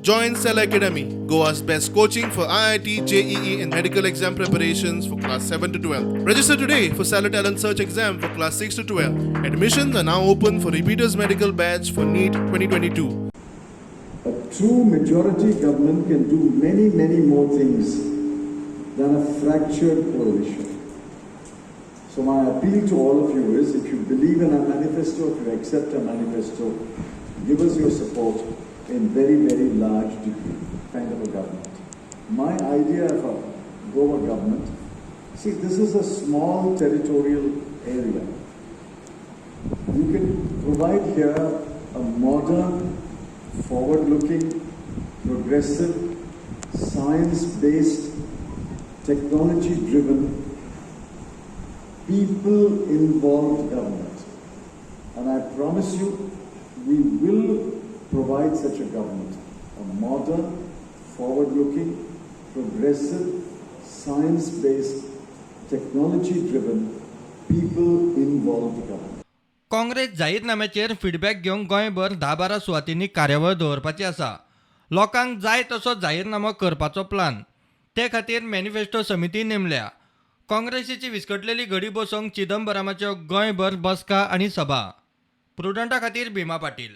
Join Cell Academy, Goa's best coaching for IIT, JEE, and medical exam preparations for class 7 to 12. Register today for Stellar Talent Search exam for class 6 to 12. Admissions are now open for repeaters medical batch for NEET 2022. A true majority government can do many, many more things than a fractured coalition. So my appeal to all of you is, if you believe in our manifesto, if you accept our manifesto, give us your support in very, very large degree, kind of a government. My idea of a Goa government, see, this is a small territorial area. You can provide here a modern, forward-looking, progressive, science-based, technology-driven, people-involved government. And I promise you, we will provide such a government, a modern, forward-looking, progressive, science-based, technology-driven, people-involved government. Congress जाहीरनाम्याचेर feedback घेवंक गोंयभर 10-12 सुवातींनी कार्यावळ दवरपाची आसा. लोकांक जाय तसो जाहीरनामो करपाचो प्लान. ते खातीर मॅनिफेस्टो समिती नेमल्या. काँग्रेसीची विस्कटलेली घडी बसोवंक चिदंबरामाच्यो गोंयभर बसका आनी सभा. प्रुडंटा खातीर भीमा पाटील.